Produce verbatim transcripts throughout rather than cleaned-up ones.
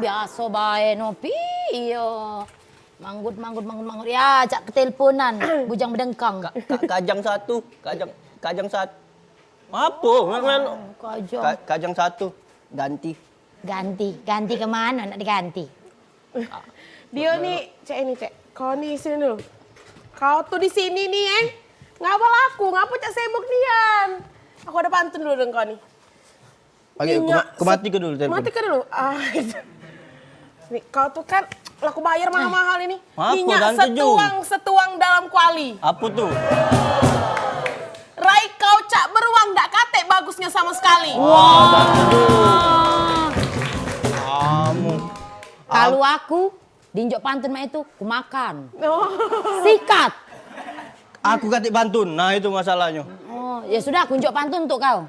Biaso bae, Nopi, iyo. Manggut, manggut, manggut, manggut. Ya, cak keteleponan, bujang bedengkang. Ka-, ka-, kajang satu, kajang, kajang satu. Apo? Mel-, mel-, Kajang. Ka-, kajang satu, ganti. Ganti, ganti ke mano nak diganti? Dio ni, Cek, ini, Cek. Kau ni sini dulu. Kau tu di sini ni, eh. Ngapa laku? Ngapa cak sibuk nian? Aku ada pantun dulu dengan kau ni. Oke, ku ma-, ku mati ke dulu telepon. Mati ke dulu. Ah, itu. Ni, kau tu kan laku bayar mahal-mahal ini. Apa, minyak setuang, setuang dalam kuali. Apa tu? Rai kau cak beruang, dak katek bagusnya sama sekali. Wah, dan itu. Kamu. Kalu aku, dinjok pantun mak itu, ku makan. Oh. Sikat. Aku katik pantun. Nah, itu masalahnyo. Oh, ya sudah, aku njok pantun untuk kau.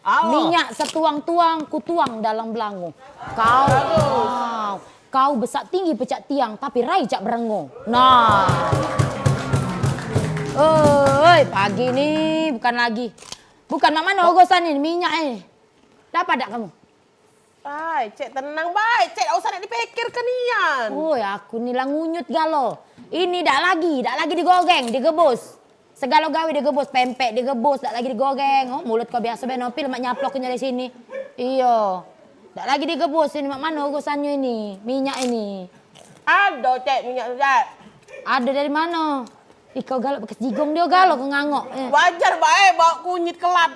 Awo. Minyak setuang-tuang, ku tuang dalam belango. Kau, wow, kau besak tinggi pecak tiang, tapi rai cak berengo. Nah. Oi, pagi ni bukan lagi. Bukan mak mano urusan ni, minyak ni. Dapat dak kamu? Ai, Cek, tenang bae, Cek, dak usah nak dipikirke nian. Oi, aku ni lah ngunyut galo. Ini dak lagi, dak lagi digoreng, digebus. Segalo gawe digebus, pempek digebus, dak lagi digoreng. Oh, mulut kau biaso be, Nopi, lemak nyaplok nyo dari sini. Iyo. Dak lagi digebus ini, mak mano urusannyo ini, minyak ini. Ado, Cek, minyak tu, Cek. Ado dari mano? Ih, kau galak bekas jigong dio galo kau ngangok. Eh. Wajar bae bawa kunyit kelat.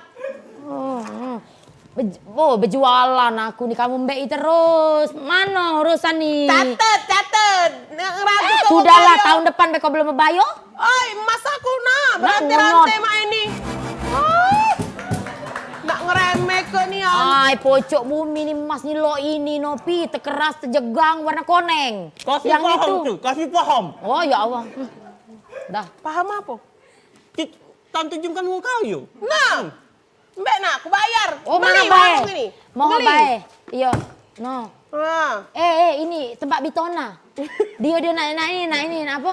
Oh, oh. Bej-, oh, bejualan aku ni, kamu mbek i terus. Mano urusan ni? Catet, catet. Nak ngeragu kau. Sudahlah, mau bayar. Tahun depan be kau belum bayar. Oi, emas aku nah, berarti rantai mak ini. Ah. Nak ngeremeh ke ni, ah. Ai, pocok bumi ni emas ni lo ini, Nopi, tekeras, tejegang, warna koneng. Kasih paham tu, kasih paham. Oh, ya Allah. Hmm. Dah. Paham apa? Ki-, Tante Jum kan wong kayo. Nah. Mbek nak, ku bayar. Oh, beli warung ini. Mohon bae. Iyo. No. Ah. Eh, eh, ini tempat Bitona. Dio, dio nak, nak ini, nak ini, nak apa?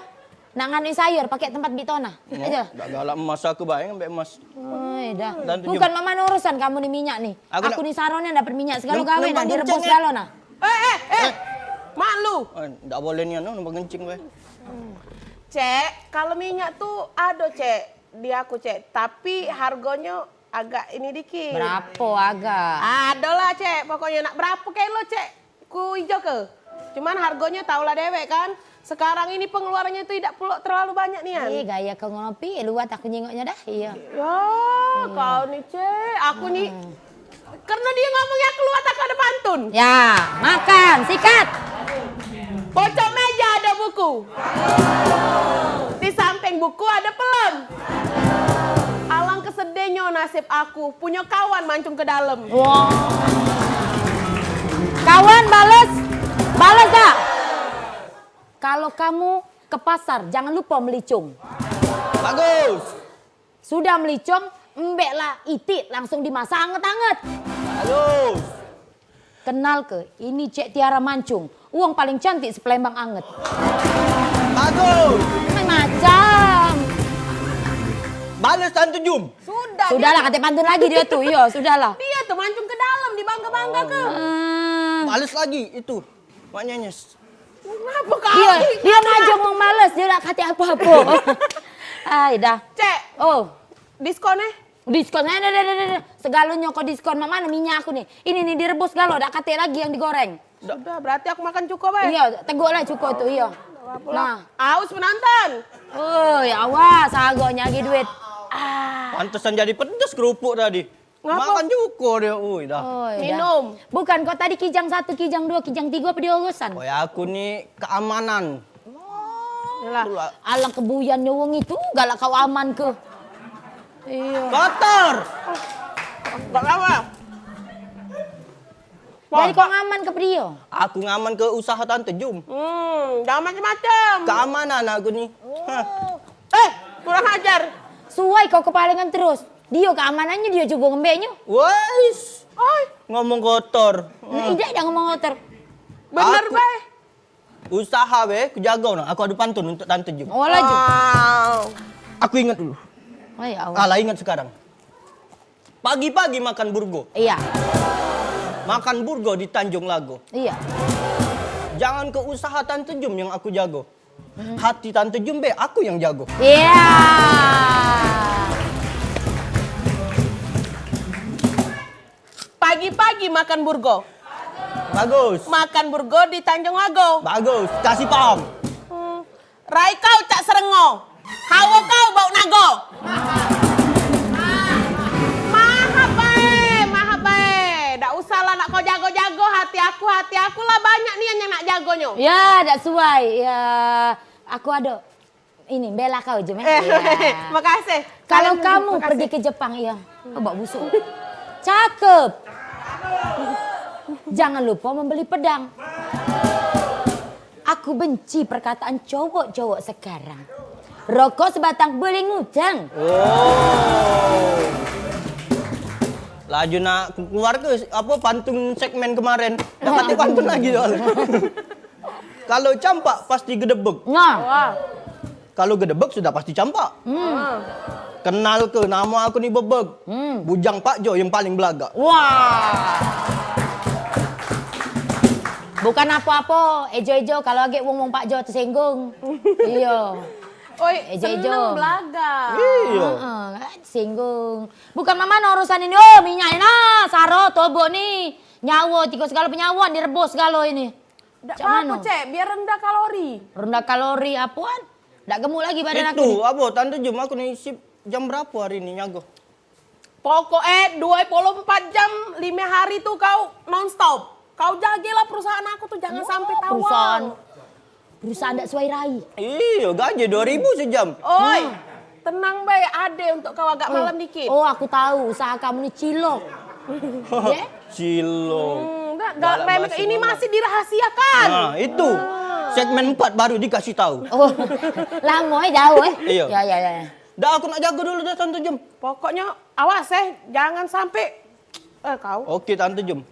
Nak nganu sayur pakai tempat Bitona. Aja. Dak galak emas aku bae, ngambek emas. Oi, dah. Bukan mak mano urusan kamu ni minyak ni. Aku ni sarone dapat minyak segalo gawe nak direbus galo nah. Eh, eh, eh. Mak lu. Eh, dak boleh nian, no, numpang kencing bae. Cek, kalau minyak tu ado, Cek, di aku, Cek. Tapi hargonyo agak ini dikit. Berapo agak? Adolah, Cek. Pokoknyo nak berapo kilo, Cek? Ku ijo ke? Cuman hargonyo taulah dewek kan. Sekarang ini pengeluarannya itu idak pulo terlalu banyak nian. Eh, gaya kau ngopi, luat aku nyingoknyo dah. Iyo. Ya, kau ni, Cek. Aku ni, karena dia ngomongnya keluar tak ada pantun. Ya, makan, sikat. Pojok meja ada buku. Di samping buku ada pelem. Alangke sedihnyo nasib aku, punyo kawan mancung ke dalem. Wah. Kawan bales, bales dak? Kalau kamu ke pasar, jangan lupa melicung. Bagus. Sudah melicung, embeklah itik langsung dimasak anget-anget. Bagus. Kenal ke, ini Cek Tiara Mancung, wong paling cantik sepelembang anget. Bagus. Macam. Bales Tante Jum. Sudah. Sudahlah, katek pantun lagi dio tu. Iyo, sudahlah. Dio tu mancung ke dalem, dibangga-bangga ke. Ah. Bales lagi itu. Mak Nyenyes. Ngapa kau? Dio, dio ngajak wong males, dio dak katek apo-apo. Ai, dah. Cek. Oh. Diskon, eh? Diskon, eh, dah, dah, dah, dah. Segalonyo kau diskon, mak mano minyak aku ni? Ini ni direbus galo, dak katek lagi yang digoreng. Sudah, berarti aku makan cuko bae. Iyo, teguklah cuko tu, iyo. Nah. Aus penonton. Oi, awas, agonyo lagi duit. Ah. Pantesan jadi pedes kerupuk tadi. Ngapa? Makan cuko dio, ui, dah. Oi, dah. Minum. Bukan, kau tadi kijang satu, kijang duo, kijang tigo apo dio urusan? Oi, aku ni keamanan. Yalah. Itulah. Alangke buyannyo wong itu, galak kau aman ke? Iyo. Kotor. Enggak apa. Jadi kau ngaman ke dio? Aku ngaman ke usaha Tante Jum. Hmm, jangan macam-macam. Keamanan aku ni. Oh. Hah. Eh, kurang ajar. Suai kau kepalengan terus. Dio keamanannyo dio cubo ngembeknyo. Wais. Oi. Ngomong kotor. Nah, idak dah ngomong kotor. Bener bae. Usaha be, ku jago nah. Aku ado pantun untuk Tante Jum. Oh, laju. Wow. Aku ingat dulu. Oh, ya Allah. Alah, ingat sekarang. Pagi-pagi makan burgo. Iya. Makan burgo di Tanjung Lago. Iya. Jangan ke usaha Tante Jum yang aku jago. Hati Tante Jum be aku yang jago. Iya. Pagi-pagi makan burgo. Bagus. Makan burgo di Tanjung Ago. Bagus. Kasih paham. Hmm. Rai kau cak serengo. Hawa kau bau nago. Mahap bae, mahap bae. Dak usah lah nak kau jago-jago hati aku, hati aku lah banyak nian yang nak jagonyo. Ya, dak suai. Ya, aku ado ini bela kau je, meh. Eh, ya. Makasih. Kalau kamu pergi ke Jepang, iya. Oh, bak busuk. Cakep. Jangan lupa membeli pedang. Aku benci perkataan cowok-cowok sekarang. Rokok sebatang boleh ngutang. Oh. Laju nak ku keluar ke apa pantun segmen kemarin. Dak katek pantun lagi soalnya. Kalau campak pasti gedebek. Nah. Wah. Kalau gedebek sudah pasti campak. Hmm. Kenal ke nama aku ni bebek. Hmm. Bujang Pak Jo yang paling belagak. Wah. Bukan apa-apa, ejo-ejo kalau agek wong-wong Pak Jo tersinggung. Iya. Oi, ejo-ejo. Seneng belagak. Iya. Heeh, singgung. Bukan mama no urusan ini. Oh, minyak ni nah, saro tobok ni. Nyawa, tikus segalo penyawa direbus segalo ini. Dak apa-apa, Cek, biar rendah kalori. Rendah kalori apoan? Dak gemuk lagi badan aku ni. Itu, apa, Tante Jum, aku ni sip jam berapa hari ni nyago? Pokok e dua puluh empat jam, lima hari tu kau non stop. Kau jagelah perusahaan aku tu, jangan sampai tawang. Perusahaan, perusahaan dak suai rai. Iya, gaji dua ribu sejam. Oi, tenang bae, ade untuk kau agak malam dikit. Oh, aku tahu, usaha kamu ni cilok. Ye? Cilok. Hmm, dak, dak, ini masih dirahasiakan. Nah, itu. Segmen empat baru dikasih tahu. Oh, lamo eh, jauh eh. Iya. Ya, ya, ya. Dah, aku nak jago dulu dah, Tante Jum. Pokoknya awas eh, jangan sampai eh kau. Oke, Tante Jum.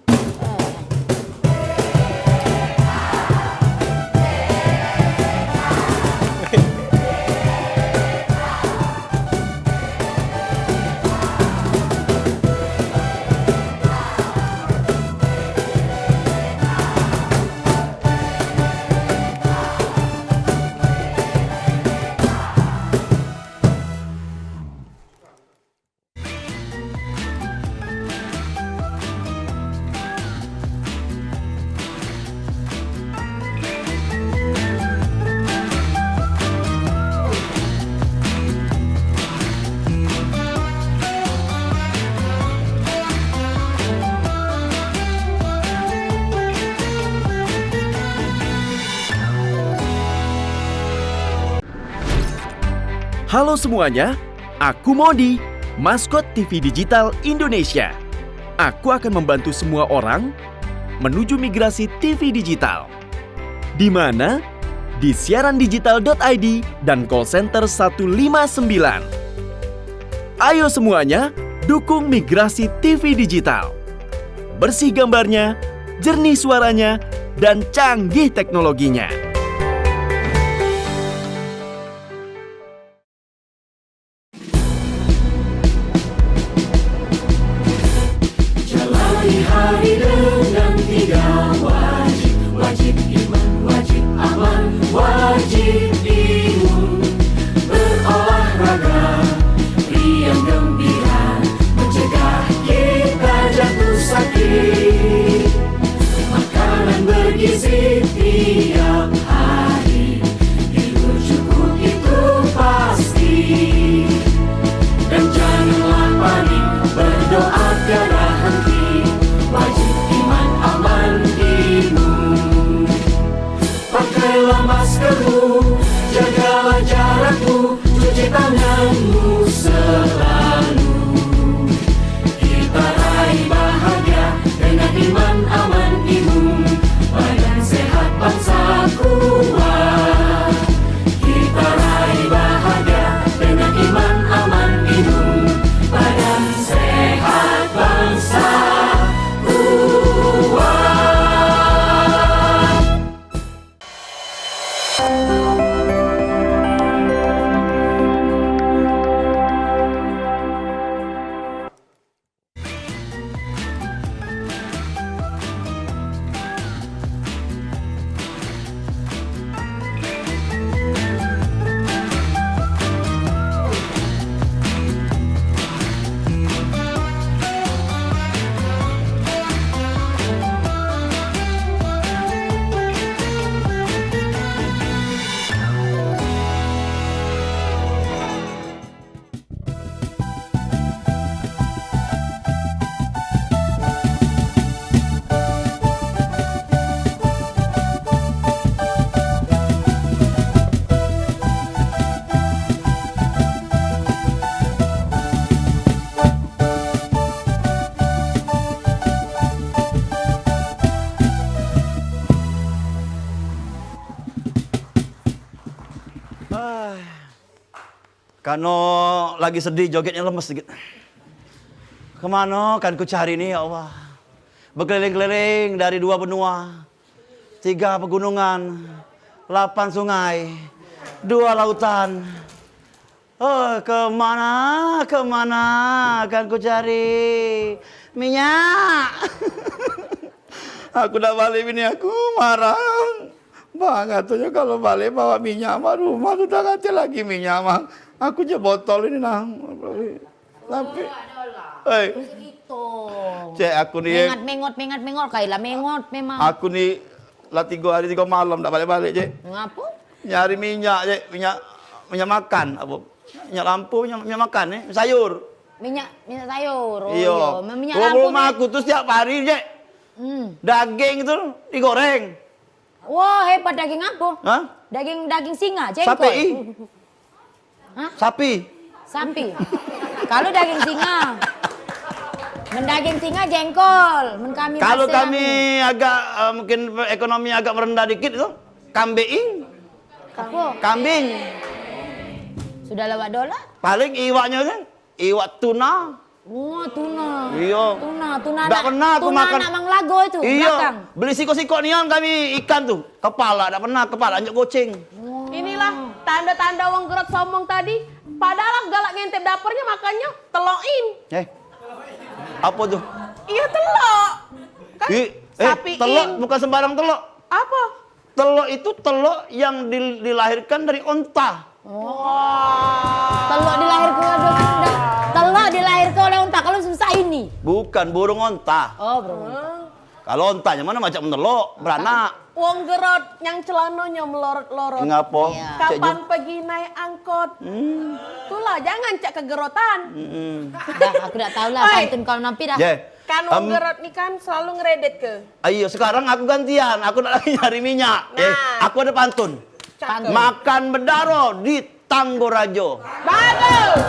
Halo semuanya, aku Modi, maskot T V digital Indonesia. Aku akan membantu semua orang menuju migrasi T V digital. Di mana? Di siaran digital dot I D dan call center satu lima sembilan. Ayo semuanya, dukung migrasi T V digital. Bersih gambarnya, jernih suaranya, dan canggih teknologinya. Jalani hari dengan tiga wajib, wajib iman, wajib aman, wajib imun. Berolahraga, riang gembira, mencegah kita jatuh sakit. Makanan bergizi tiap Karno lagi sedih, jogetnyo lemes dikit. Kemano kan ku cari ni, ya Allah? Bekeliling-keliling dari dua benua, tiga pegunungan, lapan sungai, dua lautan. Oh, kemana, kemana kan ku cari minyak? Aku dak balik, bini aku marah. Bang, katonyo kalu balik bawa minyak, mak, rumah sudah katek lagi minyak, Bang. Aku je botol ini, nah. Tapi, hei. Cek, aku ni mengot, mengot, mengot, mengot, kailah mengot memang. Aku ni lah tigo hari tigo malam dak balik-balik, Cek. Ngapo? Nyari minyak, Cek. Minyak, minyak makan, apo? Minyak lampu, minyak, minyak makan, eh. Sayur. Minyak, minyak sayur. Oh, iyo. Minyak lampu, rumah aku tu setiap hari, Cek. Hmm. Daging tu digoreng. Wah, hebat. Daging apo? Hah? Daging, daging singa, jengkol. Sapi. Hah? Sapi. Sapi. Kalu daging singa. Men daging singa, jengkol. Men kami, kalu kami agak, eh, mungkin ekonomi agak merendah dikit tu, kambing. Apo? Kambing. Sudah lewat dolar? Paling iwaknyo kan, iwak tuna. Oh, tuna. Iyo. Tuna, tuna. Dak pernah aku makan. Tuna anak Mang Lago itu, iyo, belakang. Beli sikok-sikok nian kami ikan tu. Kepala dak pernah, kepala anjuk kucing. Inilah tanda-tanda wong gerot sombong tadi. Padahal galak ngintip dapurnyo, makannyo telokin. Eh. Apo tu? Iyo, telok. Kan? Ih, eh, sapiin. Telok bukan sembarang telok. Apo? Telok itu telok yang di-, dilahirkan dari onta. Oh. Telok dilahirkan oleh onta. Telok dilahirkan oleh onta. Kalu susah ini. Bukan, burung onta. Oh, burung onta. Kalu onta yang mano macam telok, beranak. Wong gerot yang celanonyo melorot-lorot. Ngapo? Iyo. Kapan pegi naik angkot? Hmm. Itulah, jangan cak kegerotan. Hmm. Dah, aku dak tahu lah pantun kalu nampi dah. Kan wong gerot ni kan selalu ngeredit ke? Ayo, sekarang aku gantian. Aku nak lagi nyari minyak. Nah. Eh, aku ada pantun. Cakep. Makan bedaro di Tanggo Rajo. Bagus.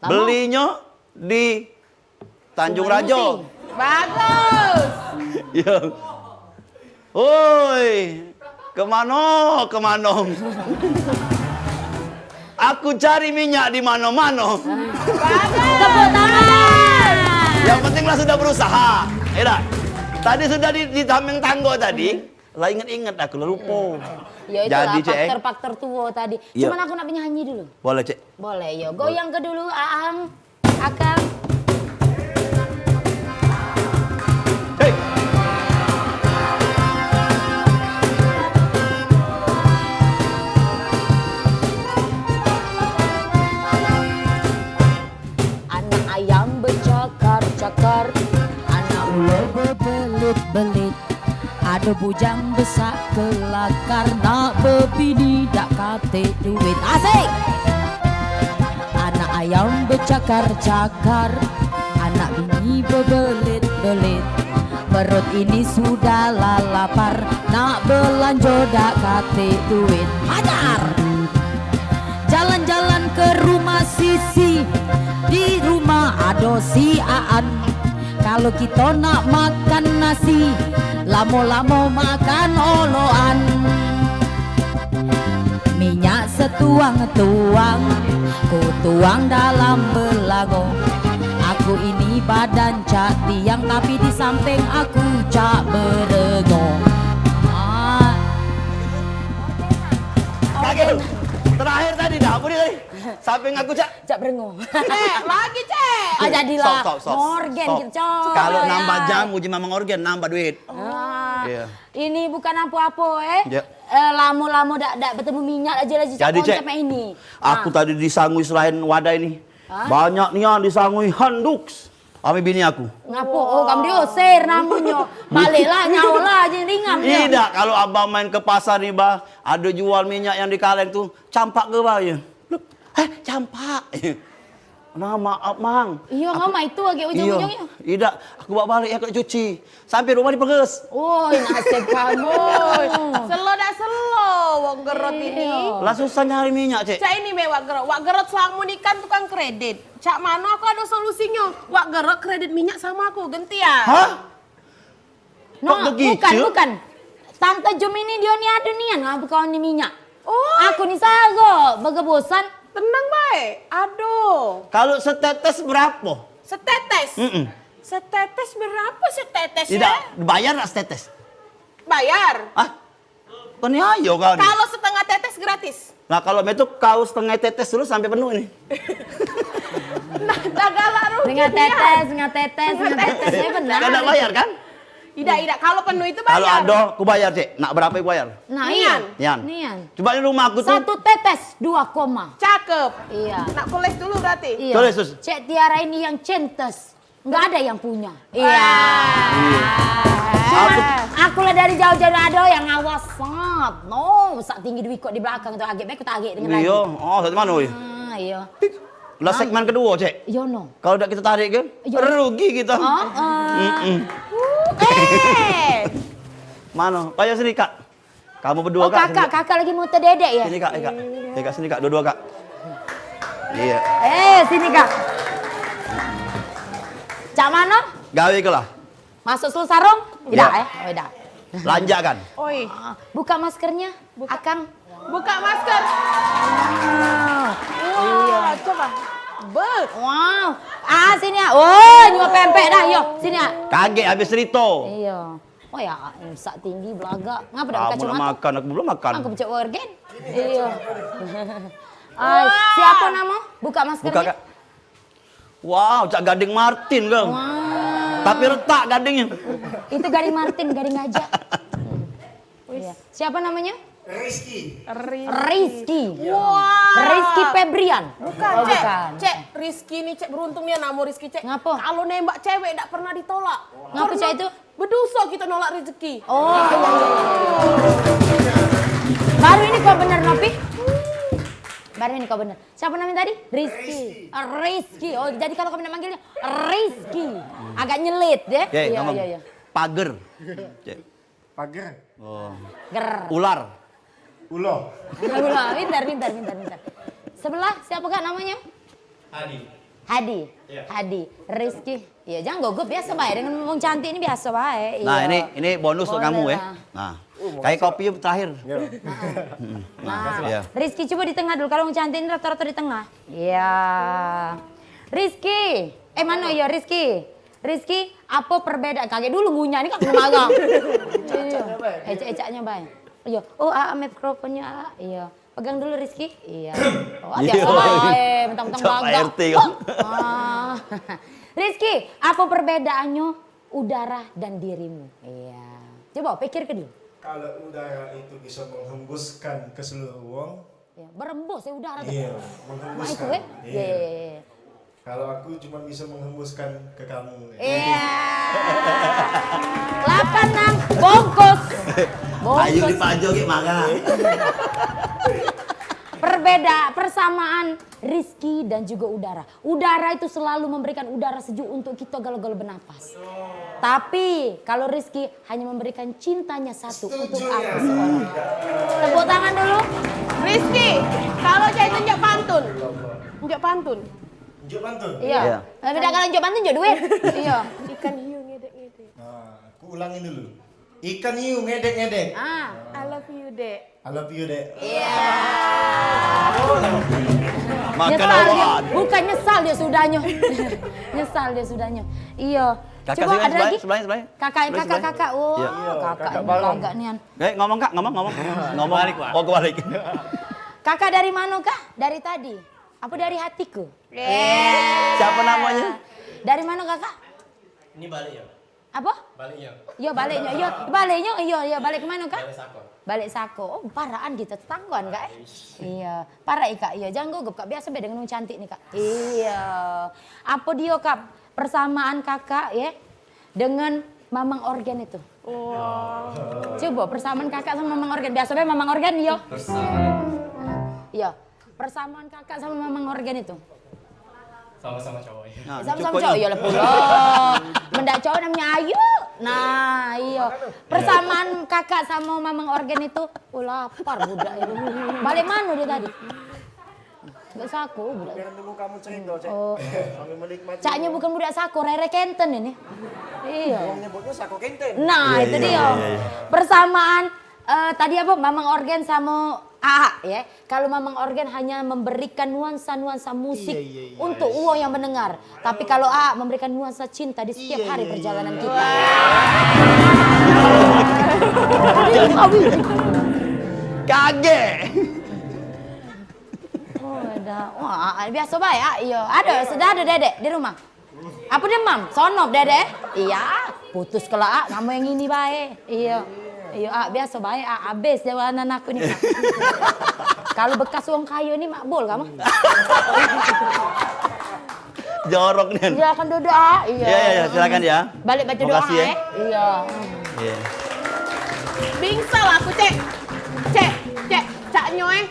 Belinyo di Tanjung Rajo. Bagus. Yo. Oi, kemano, kemano? Aku cari minyak di mano-mano. Tepuk tangan. Yang penting lah sudah berusaha. Ya dak? Tadi sudah di, di samping tanggo tadi, lah inget-inget aku lah lupo. Ya, itulah. Jadi, Cek, eh, faktor-faktor tuo tadi. Iya. Cuman aku nak penyanyi dulu. Boleh, Cek. Boleh, yo. Goyang ke dulu, Aang. Akang. Hei. Anak ayam becakar-cakar, anak ulo bebelit-belit. Ado bujang besak kelakar, nak bebini dak katek duit. Asik! Anak ayam becakar-cakar, anak bini bebelit-belit. Perut ini sudahlah lapar, nak belanjo dak katek duit. Hajar! Jalan-jalan ke rumah Sisi, di rumah ado si Aan. Kalu kito nak makan nasi, lamo-lamo makan oloan. Minyak setuang-tuang, ku tuang dalam belango. Aku ini badan cak tiang, tapi di samping aku cak berengo. Ah. Kagek. Terakhir tadi dah, apo dio tadi? Samping aku, Cak. Cak berengo. Eh, lagi, Cek. Ah, jadilah. Stop, stop, stop. Morgen gitu, Cak. Kalu nambah jam, uji mamang orgen, nambah duit. Ah. Iya. Ini bukan apo-apo, eh. Ya. Eh, lamo-lamo dak, dak betemu minyak aja lagi. Jadi, Cek, sampai ini. Aku tadi disangui selain wadai nih. Hah? Banyak nian disangui handuk. Ame bini aku. Ngapo? Oh, kamu diusir namonyo. Baliklah, nyaolah aja ringan dia. Idak, kalu abang main ke pasar nih, Bah, ado jual minyak yang di kaleng tuh, campak ke, Bah, ya. Eh, campak. Nah, maaf, Mang. Iyo, ngomong itu lagi ujung-ujungnyo. Idak, aku bawa balik ya, aku cuci. Sampai rumah diperes. Woi, nasib kamu. Selo dak selo, wong gerot ini. Lah susah nyari minyak, Cek. Cak ini me wak gerot. Wak gerot selamo ni kan tukang kredit. Cak mano aku ado solusinyo? Wak gerot kredit minyak samo aku, gentian. Hah? Kok begitu? Bukan, bukan. Tante Jum ini dio ni ado nian ngapa kau ni minyak. Oh. Aku ni sago, begebosan. Tenang bae. Aduh. Kalau setetes berapa? Setetes? Mm-mm. Setetes berapa setetes ya? Tidak, bayar nak setetes? Bayar. Ah, peniayo kau ni. Kalau setengah tetes gratis. Nah, kalau begitu kau setengah tetes dulu sampai penuh ini. Nah, dah galak rugi. Setengah tetes, setengah tetes, setengah tetes. Ya benar. Kau nak bayar kan? Idak, idak. Kalau penuh itu bayar. Kalau ada, ku bayar, Cek. Nak berapa ku bayar? Nah, nian. Nian. Nian. Coba di rumah aku tuh. Satu tetes, dua koma. Cakep. Iya. Nak tulis dulu berarti? Iya. Tulis, Sus. Cek Tiara ini yang centes. Enggak ada yang punya. Iya. Aku, aku lah dari jauh-jauh ada yang ngawas. Sat. No, sak tinggi duit kok di belakang tu agak baik ku tarik dengan lagi. Iya. Oh, satu mana, oi? Ah, iya. Lah segmen kedua, Cek. Iya, no. Kalau dak kita tarik ke? Iya. Rugi kita. Heeh. Mm-mm. Eh. Mana? Payah sini, Kak. Kamu berdua, oh, Kak, kakak, sini. Kakak lagi muter dedek ya? Sini, Kak, eh, Kak. Eh, Kak, sini, Kak, dua-dua, Kak. Iya. Eh, sini, Kak. Cak mano? Gawe ke lah. Masuk sulu sarung? Iya. Idak, eh? Oh, idak. Lanjak kan? Oi. Ah, buka maskernya, Akang. Buka masker. Wow. Wah, iya. Coba. Be. Wow. Ah, sini ya. Oh, nyuap pempek dah, yo. Sini ya. Kaget habis cerita. Iya. Oh ya, sak tinggi belagak. Ngapa dak pakai kacamata? Kamu nak makan, aku belum makan. Aku pecah organ. Iya. Ah, siapa nama? Buka maskernya. Buka, Kak. Wow, cak Gading Martin kau. Wow. Tapi retak gadingnya. Itu Gading Martin, gading aja. Iya. Siapa namanya? Rizky. Rizky. Wah. Rizky Febrian. Bukan, oh, Cek. Bukan. Cek, Rizky ni, Cek, beruntung nian namo Rizky, Cek. Ngapa? Kalau nembak cewek ndak pernah ditolak. Ngapa, Cek, itu? Bedoso kito nolak rezeki. Oh, iya, iya, iya. Baru ini kau bener, Nopi. Baru ini kau bener. Siapa namanya tadi? Rizky. Rizky. Ah, Rizky. Oh, jadi kalau kau nak manggilnya Rizky. Agak nyelit, ya? Iya, iya, iya. Pager. Cek. Pager. Oh. Ger. Ular. Ulo. Ulo. Pintar, pintar, pintar, pintar. Sebelah siapa, Kak, namanya? Hadi. Hadi. Iya. Hadi. Rizky. Iya, jangan gugup, biasa bae dengan wong cantik ini biasa bae. Nah, iya. Ini, ini bonus untuk kamu ya. Boleh lah. Nah. Kayak kopi terakhir. Iya. Nah, iya. Rizky coba di tengah dulu. Kalau wong cantik ini rata-rata di tengah. Iya. Rizky. Eh, mana ya Rizky? Rizky, apa perbedaan? Kaget dulu ngunyah ni, kak, kena marah. Iya. Ecak-ecaknya bae. Iya. Oh, ah, mikrofonnya, ah, iya. Pegang dulu, Rizky. Iya. Oh, biasa bae, mentang-mentang gagah. Pak R T kau. Ah. Rizky, apa perbedaannya udara dan dirimu? Iya. Coba pikir ke dulu. Kalau udara itu bisa menghembuskan ke seluruh ruang. Ya, berembus ya udara tuh. Iya, menghembuskan. Nah, itu, eh. Iya. Iya, iya, iya. Kalau aku cuma bisa menghembuskan ke kamu. Iya. Delapan enam, bungkus. Bungkus. Ayo, Pak Jo, gimana? Perbeda, persamaan Rizky dan juga udara. Udara itu selalu memberikan udara sejuk untuk kita galo-galo bernapas. Tapi kalau Rizky hanya memberikan cintanya satu untuk aku seorang. Tepuk tangan dulu. Rizky, kalau jadi tunjuk pantun. Tunjuk pantun. Njuk pantun? Iya. Iya. Tapi dak kalau njuk pantun, njuk duit. Iya. Ikan hiu ngedek-ngedek. Nah, aku ulangin dulu. Ikan hiu ngedek-ngedek. Ah. I love you, Dek. I love you, Dek. Iya. Makan nyesal dia. Bukan nyesal dia sudahnyo. Nyesal dia sudahnyo. Iya. Kakak. Coba sini, ada lagi? Sebelah, sebelah. Kakak, sebelah, kakak, sebelah. Kakak. Oh, iya, kakak ini bangga nian. Eh, ngomong, Kak, ngomong, ngomong. Ngomong. Balik, Pak. Oh, kebalik. Kakak dari mana, Kak? Dari tadi. Apa dari hatiku? Siapa namanya? Dari mana, Kakak? Ini balik ya? Apa? Balik ya. Iya, baliknya. Iya, baliknya. Iya, iya, balik ke mana, Kak? Balik Sako. Balik Sako. Oh, paraan gitu, tetanggaan, Kak, eh? Iya. Parah, Kak. Iya, jangan gugup, Kak. Biasa beda dengan wong cantik nih, Kak. Iya. Apa dia, Kak? Persamaan Kakak ya dengan Mamang Organ itu. Wah. Coba persamaan Kakak sama Mamang Organ. Biasa bae Mamang Organ, iya. Persamaan. Iya. Persamaan Kakak sama Mamang Organ itu. Sama-sama cowok ya. Nah, sama-sama cowok, iyalah pula. Mendak cowok namanya Ayu. Nah, iya. Persamaan Kakak sama Mamang Organ itu, oh, lapar budak itu. Balik mana dia tadi? Enggak saku budak. Biar nunggu kamu cerita, Cek. Oh. Sambil menikmati. Caknya bukan budak saku, rere kenten ini. Iya. Wong nyebutnya saku kenten. Nah, itu dia. Iya, iya, iya. Persamaan, eh, tadi apa? Mamang Organ sama Aa, ya, kalau Mamang Organ hanya memberikan nuansa-nuansa musik Iya, iya, iya. untuk uwong yang mendengar. Tapi kalau Aa memberikan nuansa cinta di setiap Iya, hari iya, perjalanan iya. kita. Kagek. Oh, dah. Wah, Aa biasa bae, Aa. Iya, ada, sudah ada dedek di rumah. Apa demam? Sonob deh, deh. Iya, putus kelak, ah, kamu yang ini bae. Iya. Iya, ah, biasa bae, ah, habis jawaban aku ni. Kalau bekas wong kayo ni makbul kamu. Jorok nian. Iya, kan duduk, ah. Iya. Ya, ya, ya, silakan ya. Balik baca doa, Makasih, ya. eh. Iya. Iya. Bingsal aku, Cek. Cek, Cek, caknyo, eh.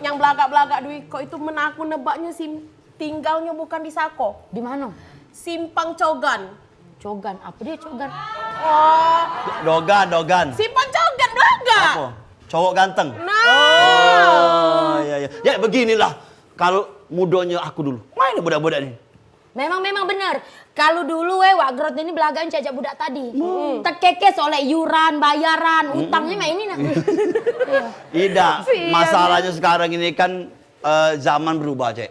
Yang belagak-belagak duit kok itu men aku nebaknyo sim. Tinggalnyo bukan di sako. Di mano? Simpang Cogan. Cogan, apa dia Cogan? Oh. Dogan, Dogan. Simpang Cogan, Belaga. Apa? Cowok ganteng. Nah. Oh, iya, iya. Ya, beginilah. Kalau mudonyo aku dulu. Mana budak-budak ni? Memang, memang bener. Kalau dulu, eh, Wak Grot ini belagaknyo cak budak tadi. Hmm. Tekekes oleh iuran, bayaran, utangnyo mak ini nah. Idak, Sial. masalahnyo sekarang ini kan Eh, zaman berubah, Cek.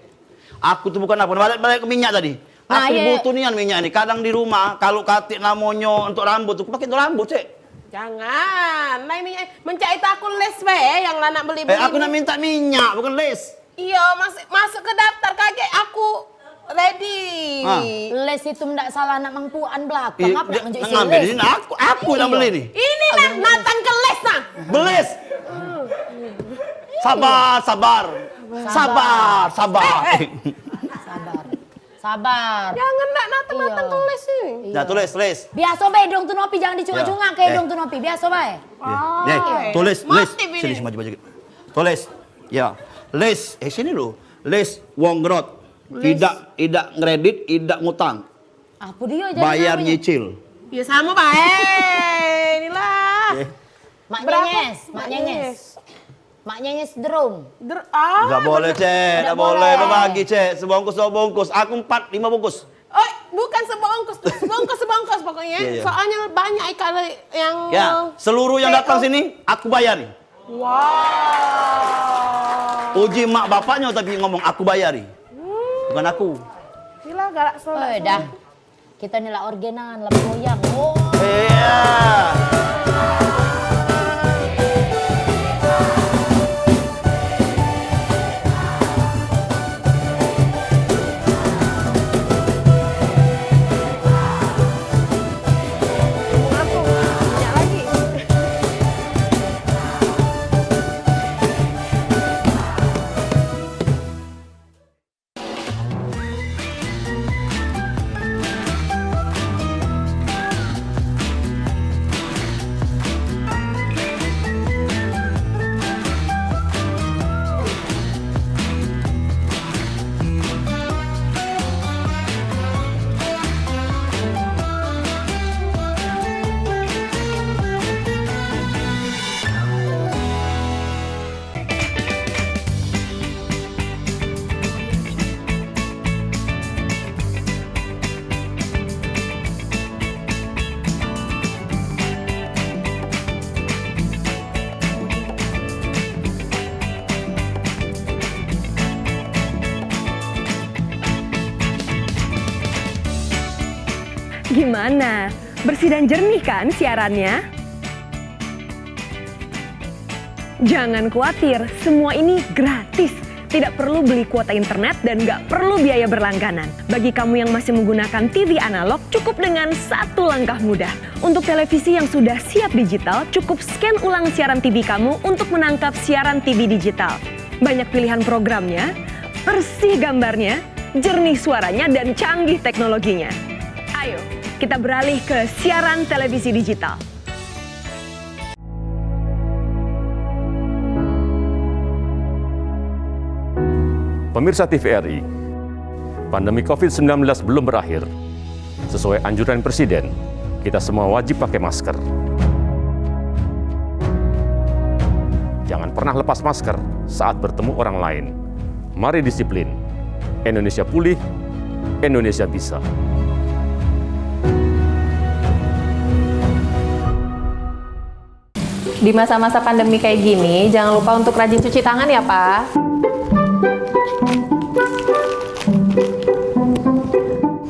Aku tuh bukan apa, balik, balik ke minyak tadi. Nah, aku iya. butuh nian minyak ni. Kadang di rumah, kalau katik namonyo untuk rambut tuh, aku pakai untuk rambut, Cek. Jangan. Nah, minyak, mencak itu aku les bae yang anak beli-beli. Eh, aku nak minta minyak, bukan les. Iya, mas, masuk ke daftar kagek aku ready. Ah. Les itu ndak salah anak mangkuan belakang. Iya, apa nak nunjuk isi les? Aku, aku nak beli ni. Ini nah, natang ke les nah. Beles. Sabar, sabar. Sabar, sabar. Eh, eh. Sabar. Sabar. Jangan nak natang-natang Iya. ke les ni. Iya. Nah, tulis, tulis. Biaso bae dong tu Nopi, jangan dicungak-cungak ke Ya. Eh. dong tu Nopi. Biaso bae. Ya. Oh. Nih, tulis, tulis. Mati bini. Sini, maju, maju. Tulis. Ya. Les, eh sini lu. Les wong grot. Les. Idak, idak ngredit, idak ngutang. Apa dia jadi Bayar namonyo? nyicil. Ya sama bae. Inilah. Eh. Mak Berapa? Nyenyes, Mak Mak Nyenyes. Nyenyes. Mak Nyenyes drum. Dr-, ah, Gak boleh, bener. Cek. Gak Gak boleh. boleh. Berbagi, Cek. Sebungkus, dua bungkus. Aku empat, lima bungkus. Oh, bukan sebungkus. Sebungkus, sebungkus pokoknya. Iya, iya. Soalnya banyak ikan yang Ya, seluruh yang datang P O. sini, aku bayari. Wow. Uji mak bapaknyo tapi ngomong, "Aku bayari." Hmm. Bukan aku. Inilah galak solat. Oh, dah. Kita ni lah orgenan, lah goyang. Oh. Iya. Gimana? Bersih dan jernih kan siarannya? Jangan khawatir, semua ini gratis. Tidak perlu beli kuota internet dan nggak perlu biaya berlangganan. Bagi kamu yang masih menggunakan T V analog, cukup dengan satu langkah mudah. Untuk televisi yang sudah siap digital, cukup scan ulang siaran T V kamu untuk menangkap siaran T V digital. Banyak pilihan programnya, bersih gambarnya, jernih suaranya, dan canggih teknologinya. Ayo, kita beralih ke siaran televisi digital. Pemirsa T V R I, pandemi covid sembilan belas belum berakhir. Sesuai anjuran Presiden, kita semua wajib pakai masker. Jangan pernah lepas masker saat bertemu orang lain. Mari disiplin. Indonesia pulih, Indonesia bisa. Di masa-masa pandemi kayak gini, jangan lupa untuk rajin cuci tangan ya, Pa.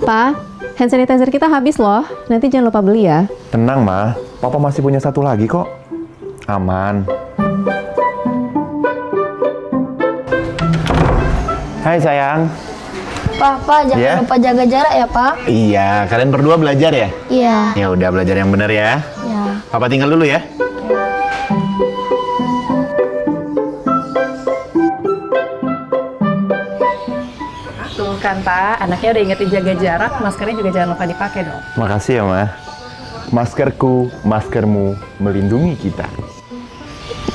Pa, hand sanitizer kita habis loh. Nanti jangan lupa beli ya. Tenang, Ma. Papa masih punya satu lagi kok. Aman. Hai, sayang. Papa, jangan Ya? lupa jaga jarak ya, Pa. Iya, kalian berdua belajar ya? Iya. Ya udah, belajar yang bener ya. Iya. Papa tinggal dulu ya. Tuh kan, Pa, anaknya udah ingetin jaga jarak, maskernya juga jangan lupa dipakai dong. Makasih ya, Ma. Maskerku, maskermu melindungi kita.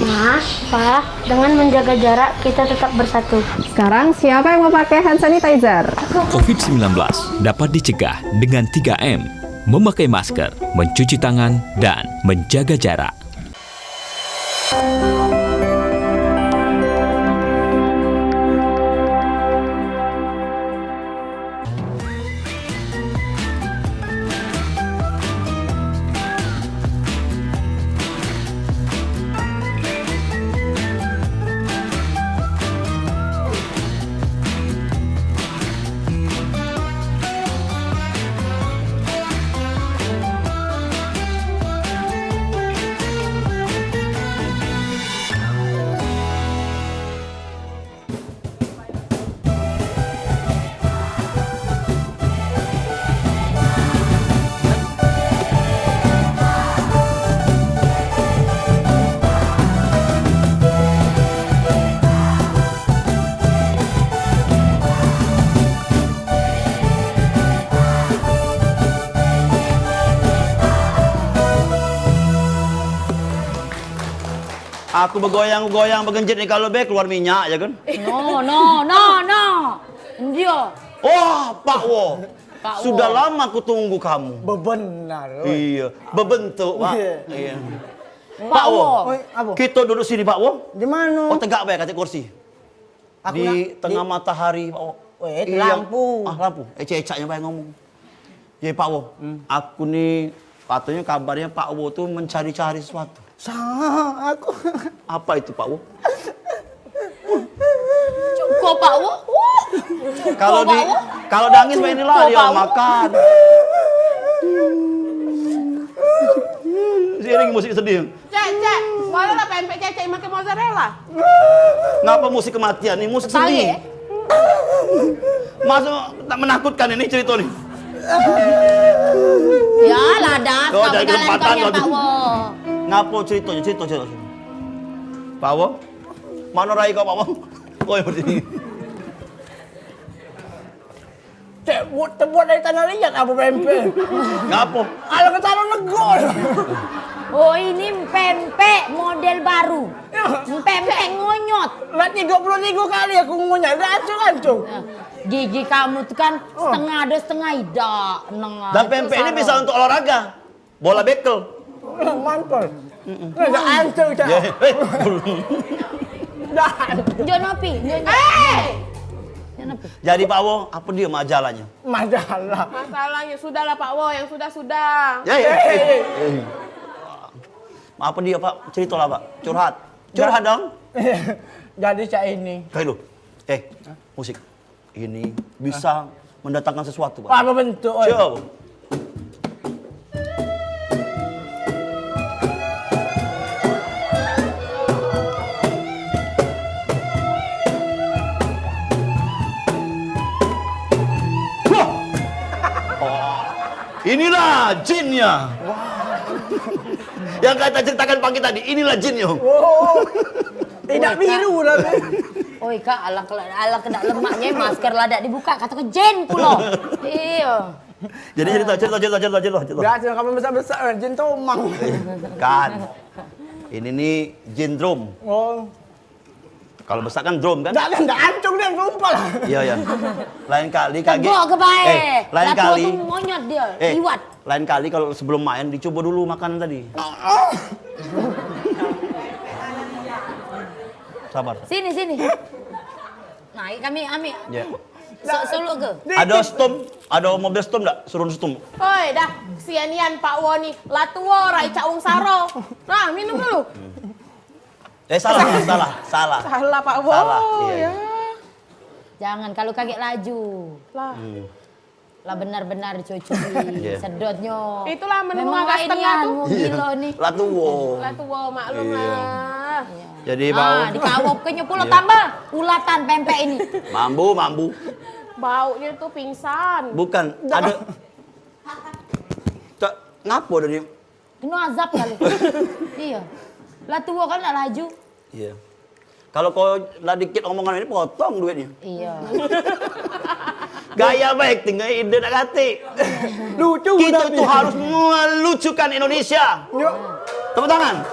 Ma, Pa, dengan menjaga jarak, kita tetap bersatu. Sekarang, siapa yang mau pakai hand sanitizer? Covid sembilan belas dapat dicegah dengan tiga M, memakai masker, mencuci tangan, dan menjaga jarak. Aku begoyang-goyang, begenjit ni, kalu be keluar minyak ya kan? No, no, no, no. Ndio. Wah, Pak Wo. Pak Wo. Sudah lama aku tunggu kamu. Bebenar, oi. Iya, bebentuk, Pak. Iya. Iya. Pak Pak Wo. Wo. Oi, apa? Kita duduk sini, Pak Wo. Di mana? Oh, tegak bae, katik kursi. Aku Di nak, tengah di matahari, Pak Wo. Weh, itu Iya. lampu. Ah, lampu. Ecak-ecaknya bae ngomong. Ya, Pak Wo. Hmm. Aku ni, katanya kabarnya Pak Wo tu mencari-cari sesuatu. Sa, aku. Apa itu, Pak Wo? Cukup, Pak Wo. Wuh. Kalau Cukup, di, Pak Wo. kalau nangis main ni lah, Cukup, dia Pak Wo. makan. Seiring musik sedih. Cek, cek. Suara lah pempek cecek makan mozzarella. Ngapa musik kematian ni? Musik Sekali, sedih. eh? Masuk tak menakutkan ini cerita ni. Ya, ladas, Oh, kamu dari jalan kelempatan kau ni, kau Pak tu. Wo. Ngapa ceritanya? Cerita, cerita. Pak Wo? Mana rai kau, Pak Wo? Oh, yang berdiri. Cek, buat, terbuat dari tanah liat apa pempek? Ngapa? Kalau ketaruh negor. Oh, ini pempek model baru. Ya. Pempek ngonyot. Lah tiga puluh tiga kali aku ngunyah, dah hancur-hancur. Nah, gigi kamu tuh kan Oh. setengah ada, setengah idak. Nengah Dan itu pempek ini salah. bisa untuk olahraga. Bola bekel. Mantul. Dah hancur, Cak. Ya, eh. Dah hancur. Njo nopi, njo, njo. Eh! Njo nopi. Jadi, Pak Wo, apa dia majalahnya? Majalah. Masalahnya, sudahlah, Pak Wo, yang sudah-sudah. Ya, ya. Eh. Eh. Apa dia, Pak? Ceritalah, Pak. Curhat. Curhat dong. Jadi, cak ini. Kayak lu. Eh, musik. Ini bisa mendatangkan sesuatu, Pak. Apa bentuk, oi? Coba. Wah. Oh, inilah jinnya. Yang kata ceritakan pagi tadi, inilah jinnya. Oh. Tidak Oi, Kak. biru dah. Oi, Kak, alang kela-, alang kena lemaknya, masker lah dak dibuka, kata ke jin pulo. Iya. Jadi cerita, cerita, cerita, cerita, cerita, cerita. Biasa kamu besar-besar, jin tomang. Kan. Ini nih jin drum. Oh. Kalau besar kan drum kan? Dak, dak, dak ancung dia, sumpah lah. Iya, iya. Lain kali kaki. Tegok ke bae. Eh, lain Lah, kali. tu monyot dia, Eh, liwat. lain kali kalau sebelum main dicoba dulu makanan tadi. Sabar. Sini, sini. Nah, kami ambil. Ya. Sok suluk ke? Ada stom. Ado mobil Stum dak? Suruh Stum. Oi, dah, kesian nian Pak Wo ni. Lah tuo, rai cak wong saro. Nah, minum dulu. Eh, salah, salah, salah. Salah, Pak Wo, salah. Iya, iya. Jangan, kalau kagek laju. Lah. Hmm. Lah benar-benar cucu. Iya. Sedotnyo. Itulah menu memang agak rai setengah nian, tu. Wong gilo ni. Lah tuo. Lah tuo, maklum lah. Iya. Jadi, ah, mau dikawok ke nyo pulo tambah ulatan pempek ini. Mambu, mambu. Bauknyo tu pingsan. Bukan, ado. Cak, ngapo tadi? Keno azab kali. Iyo. Lah tuo kan nak laju. Iyo. Kalo kau lah dikit omongan ini, potong duitnyo. Iyo. Gaya bae, tinggal ide nak katik. Lucu. Kito tu harus melucukan Indonesia. Yo. Tepuk tangan.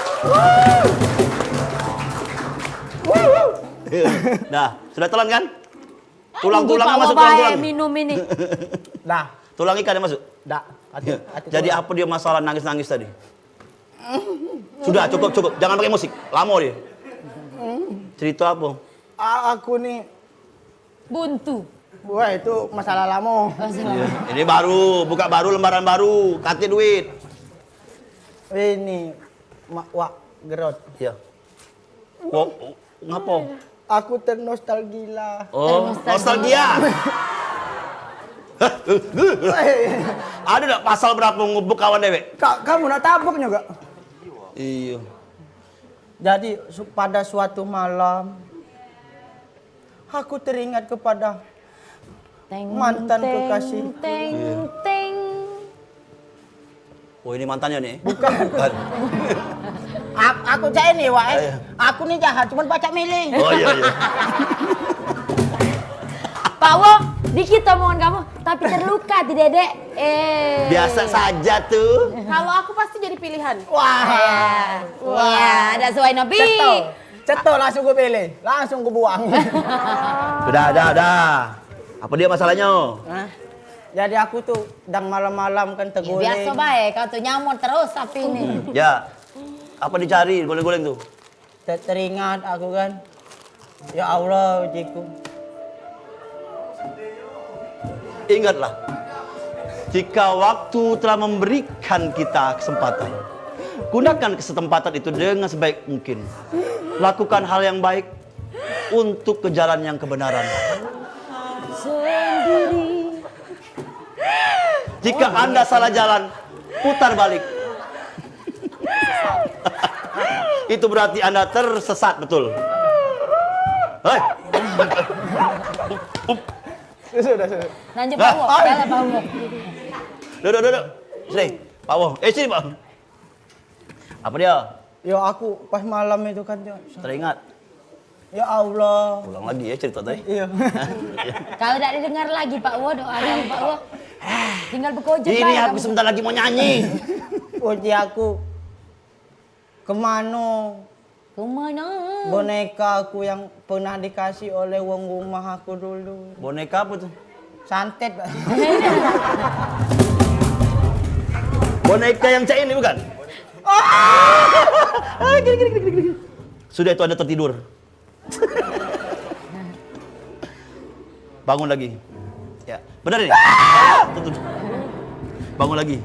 Dah, sudah telan kan? Tulang-tulang masuk, tulang-tulang. Minum ini. Dah. Tulang ikan yang masuk. Dak, ati, ati. Jadi kurang. Apo dio masalah nangis-nangis tadi? Sudah, cukup, cukup. Jangan pakai musik. Lamo dio. Cerito apo? A-, aku ni buntu. Wah, itu masalah lamo. Masalah. Iya. Ini baru, buka baru, lembaran baru, katik duit. Ini, mak, wak, gerot. Iya. Wak, ngapo? Aku ternostalgia. Oh, ternostalgia. Nostalgia. Ado dak pasal berapo ngubuk kawan dewek? Kak, kamu nak tabuk juga? Iyo. Jadi, su-, pada suatu malam, aku teringat kepada mantan kekasih. Teng, teng, teng. Oh, ini mantannya nih? Bukan. Bukan. A-, aku cak ini, Wak, eh. Ayo. Aku ni jahat, cuman pacak milih. Oh, iya, iya. Pak Wo, dikit omongan kamu, tapi terluka ti dedek. Eh. Biasa saja tuh. Kalau aku pasti jadi pilihan. Wah. Iya. Wah, dak sesuai Nabi. Cetok. Cetok langsung ku pilih, langsung ku buang. Sudah, dah, dah. Apo dio masalahnyo? Hah? Jadi aku tu dang malam-malam kan. Ya, teguling. Biaso bae, kau tu nyamot terus sapi ni. Ya. Apo dicari guling-guling tu? Te-, teringat aku kan. Ya Allah, ujiku. Ingatlah, jika waktu telah memberikan kita kesempatan, gunakan kesempatan itu dengan sebaik mungkin. Lakukan hal yang baik untuk ke jalan yang kebenaran. Jika Anda salah jalan, putar balik. Itu berarti Anda tersesat betul. Hei. Sudah, sudah. Lanjut, Pak Wo. Salah, Pak Wo. Duduk, duduk. Sini, Pak Wo. Eh, sini, Pak. Apa dia? Ya, aku pas malam itu kan, Cok. Teringat. Ya Allah. Ulang lagi ya cerita tadi. Iya. Kalau dak didengar lagi, Pak Wo, doa dari Pak Wo. Tinggal bekojok. Ini aku sebentar lagi mau nyanyi. Uji aku. Kemano? Kemano? Boneka aku yang pernah dikasih oleh wong rumah aku dulu. Boneka apa tuh? Santet, Pak. Boneka yang cak ini bukan? Ah! Ah, gini, gini, gini, gini, gini. Sudah itu Anda tertidur. Bangun lagi. Ya, benar ini. Tuh, tuh, tuh. Bangun lagi.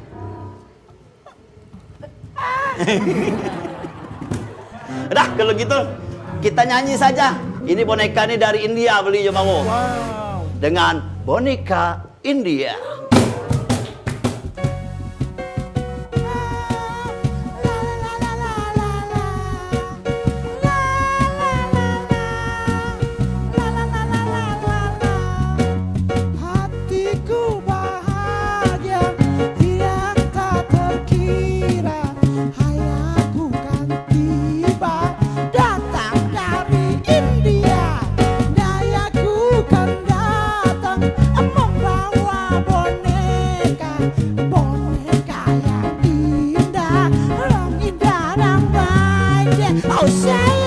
Dah, kalau gitu, kita nyanyi saja. Ini boneka ni dari India, beli je mau. Wow. Dengan boneka India. Hatiku bahagia yang tak terkira, hayaku kan tiba datang dari India. Dayaku kan datang membawa boneka, boneka yang indah, rong indah, rong baik. Oh sayang.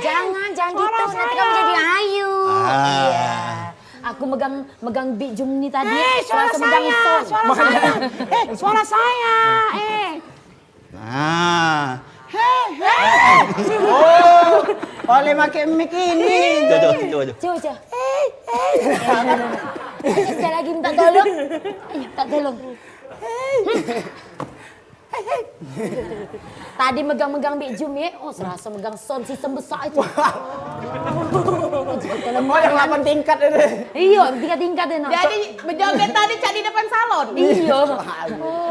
Jangan, jangan gitu. Nanti kamu jadi ayu. Ah. Iya. Aku megang, megang Big Jum ni tadi. Eh, suara saya, suara saya. Eh, suara saya. Eh. Nah. Hei, hei. Oh, boleh pakai mic ini. Coba, coba, coba, coba. Coba, coba. Hei, hei. Sekali lagi minta tolong. Ayo, minta tolong. Hei. Tadi megang-megang Big Jum ye, oh serasa megang sound system besar itu. Oh, yang delapan tingkat itu. Iya, tiga tingkat deh, nah. Jadi bejoget tadi cak di depan salon. Iya.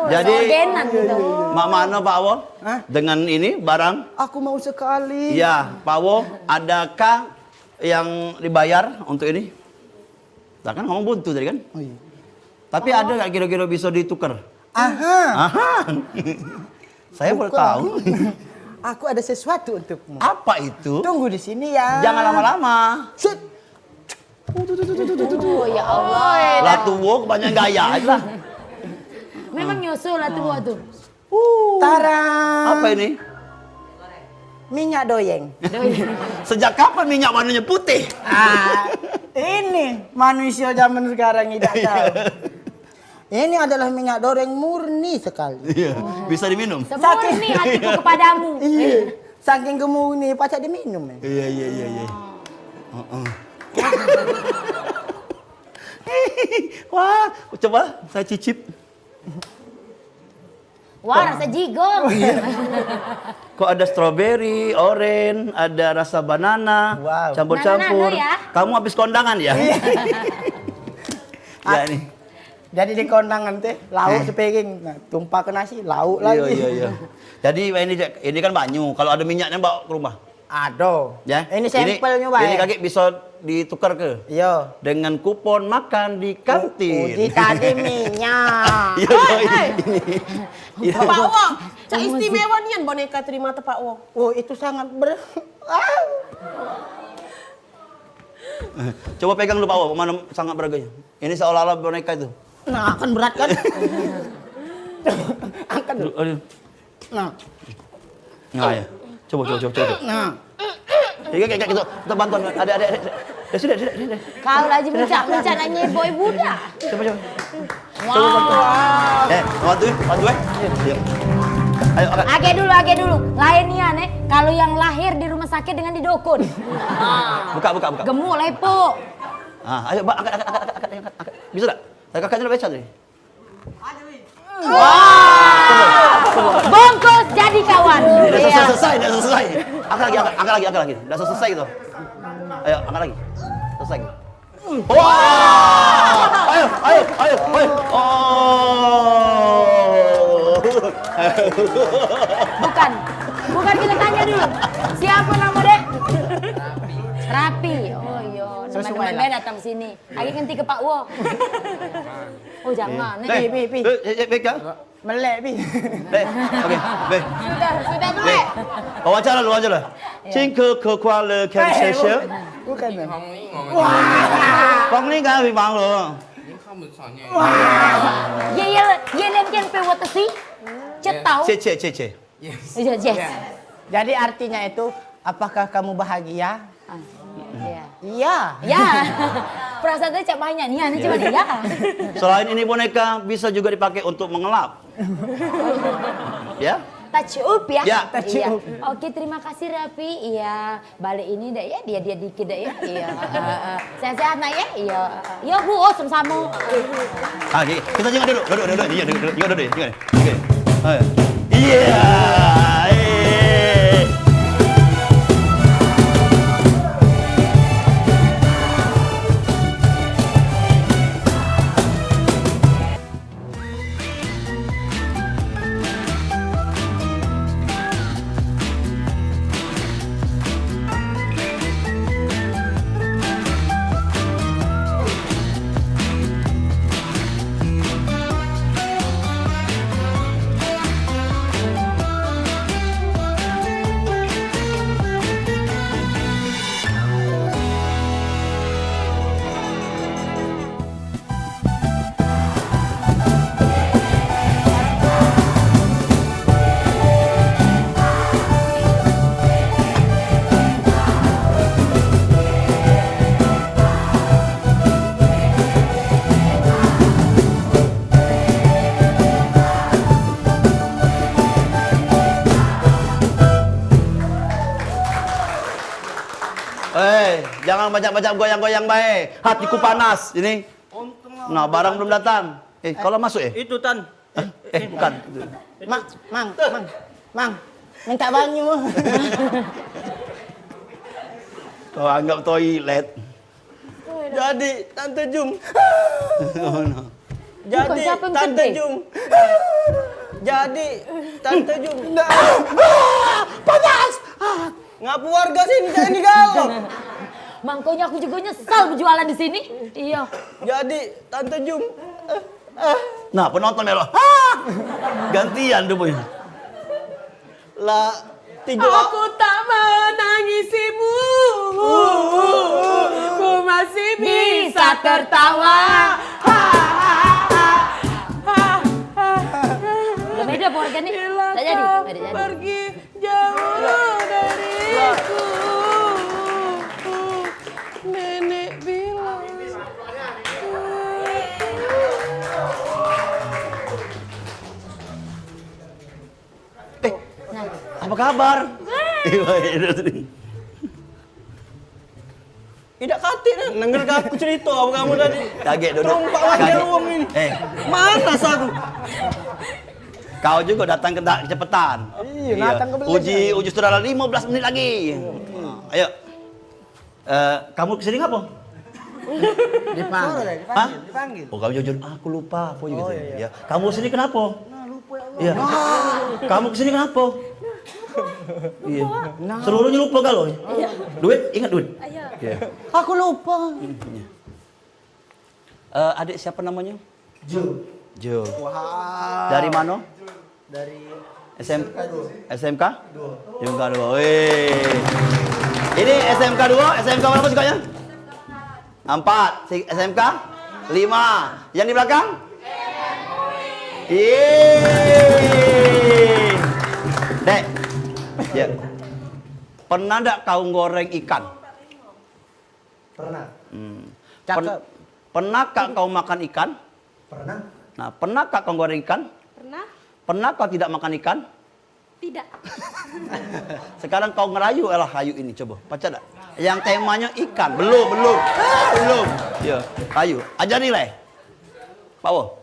Jadi sogenan gitu. Mak mano Pak Wo? Hah? Dengan ini barang? Aku mau sekali. Iya, Pak Wo, adakah yang dibayar untuk ini? Lah kan ngomong buntu tadi kan? Oh iya. Tapi ada nggak kira-kira bisa ditukar? Aha. Aha. Saya boleh tahu. Aku ada sesuatu untukmu. Apa itu? Tunggu di sini ya. Jangan lama-lama. Set. Oh, ya Allah. Lah tuwo kebanyakan gaya aja lah. Memang nyusul lah tuwo tuh. Uh. Tara. Apa ini? Minyak doyeng. Doyeng. Sejak kapan minyak warnanya putih? Ah, ini manusia zaman sekarang tidak tahu. Ini adalah minyak doyeng murni sekali. Iya, bisa diminum. Semurni hatiku kepadamu. Iya. Saking gemurni pacak diminum. Iya, iya, iya, iya. Heeh. Wah, coba saya cicip. Wah, rasa jigo. Kok ada strawberry, orange, ada rasa banana, campur-campur. Wow. Banana ya? Kamu habis kondangan ya? Iya. Ya, ini. Jadi di kondangan teh, lauk sepiring, nah, tumpah ke nasi, lauk lagi. Iya, iya, iya. Jadi ini, ini kan banyu, kalau ada minyaknya bawa ke rumah. Ado. Ya. Ini sampelnyo bae. Ini kaki bisa ditukar ke? Iya. Dengan kupon makan di kantin. Uji tadi minyak. Iya, iya, ini. Pak Wong, cak istimewa nian boneka terima te Pak Wong. Oh, itu sangat ber-, ah. Coba pegang dulu Pak Wong, mana sangat berharganya. Ini seolah-olah boneka itu. Nah, kan berat kan? Angkat dulu. Aduh. Nah. Nah, ya. Coba, coba, coba, coba. Nah. Ya, kayak, kayak gitu. Kita bantuan. Ada, ada, ada. Ya, sudah, sudah, sudah. Kau lagi mencak-mencak nak nyeboy budak. Coba, coba. Coba, coba. Eh, bantu, eh, bantu, eh. Iya. Ayo, angkat. Age dulu, age dulu. Lain nian, eh. Kalau yang lahir di rumah sakit dengan di dukun. Buka, buka, buka. Gemuk, lepok. Ah, ayo, Mbak, angkat, angkat, angkat, angkat, angkat, angkat. Bisa tak? Tadi kakaknya udah baca tadi. Wah! Bungkus jadi kawan. Dah selesai, selesai, dah selesai. Angkat lagi, angkat, angkat lagi, angkat lagi. Dah selesai gitu. Ayo, angkat lagi. Selesai gitu. Wah! Ayo, ayo, ayo, ayo. Oh. Bukan. Bukan, kita tanya dulu. Siapa nama dek? Rapi. Oh iya, teman-teman datang sini. Agi ngenti ke Pak Wo. Oh, jangan. Eh, eh, eh, eh, eh, eh, Melek, Pi. Be, oke, be. Sudah, sudah melek. Wawancara lu, wawancara. Iya. Cingke ke kuala kan sesya. Bukan, Bang. Wah. Bang ni kan memang lo. Ye, ye, ye, len ken pe wotesi. Cetau. Cek, cek, cek, cek. Yes. Iya, yes. Ya. Jadi artinya itu, apakah kamu bahagia? Ah, iya. Iya. Ya. Perasaan tadi cak banyak nian, cuman iya. Selain ini boneka bisa juga dipakai untuk mengelap. Ya? Touch up ya? Ya. Iya. Oke, terima kasih Rapi. Iya. Balik ini dak ya, dia-dia dikit dak ya. Iya. Heeh. Sehat-sehat nak ya. Iya. Iya Bu, oh sama-sama. Ah, oke. Kita jenguk duduk, duduk, duduk. Iya, duduk, duduk. Jenguk duduk, jenguk. Oke. Ayo. Iya. Eh. Eh, jangan banyak-banyak goyang-goyang bae. Hatiku panas ini. Nah, barang belum datang. Eh, kalau masuk, eh? Itu, Tan. Eh, bukan. Mang, mang, mang, mang. Minta banyu. Kau anggap toilet. Jadi, Tante Jum. Oh, no. Jadi, Tante Jum. Jadi, Tante Jum. Panas. Ngapo warga sini jadi galak? Mangkonyo aku jugo nyesal bejualan di sini. Iyo. Jadi, Tante Jum. Eh, eh. Nah, penonton melok. Ah! Gantian rupanya. Lah, tigo. Aku tak menangisimu. Ku masih bisa tertawa. Udah beda po organ ni. Tak jadi. Bila kau pergi jauh dariku. Nenek bilang. Eh, apa kabar? Idak katik dah, denger aku cerita apa kamu tadi. Kaget, Dodot. Terompak lagi. Kaget. Ruang ini. Eh. Manas aku. Kau juga datang ke dak kecepetan. Iya, iya. Datang ke belakang. Uji, uji saudara lima belas menit lagi. Ayo. Eh, kamu kesini ngapo? Dipanggil. Hah? Dipanggil. Oh, kamu jujur, aku lupa apa juga. Oh, iya, iya. Ya. Kamu sini kenapa? Nah, lupa ya Allah. Iya. Kamu kesini kenapa? Iya. Nah. Seluruhnya lupa kalau. Iya. Duit, ingat duit? Iya. Iya. Aku lupa. Iya. Eh, adik siapa namanya? Jo. Jo. Wah. Dari mana? Dari S M K dua. S M K? Dua. S M K dua. Weh. Ini S M K dua, S M K berapa sukanya? Empat. Si S M K? Lima. Yang di belakang? Yeay. Dek. Ya. Pernah ndak kau goreng ikan? Pernah. Hmm. Cakep. Pen-, pernahkah kau makan ikan? Pernah. Nah, pernahkah kau goreng ikan? Pernah. Pernah kau tidak makan ikan? Tidak. Sekarang kau ngerayu lah ayu ini, coba. Pacak dak? Yang temanya ikan. Belum, belum. Belum. Ya, ayu. Ajari lah. Power.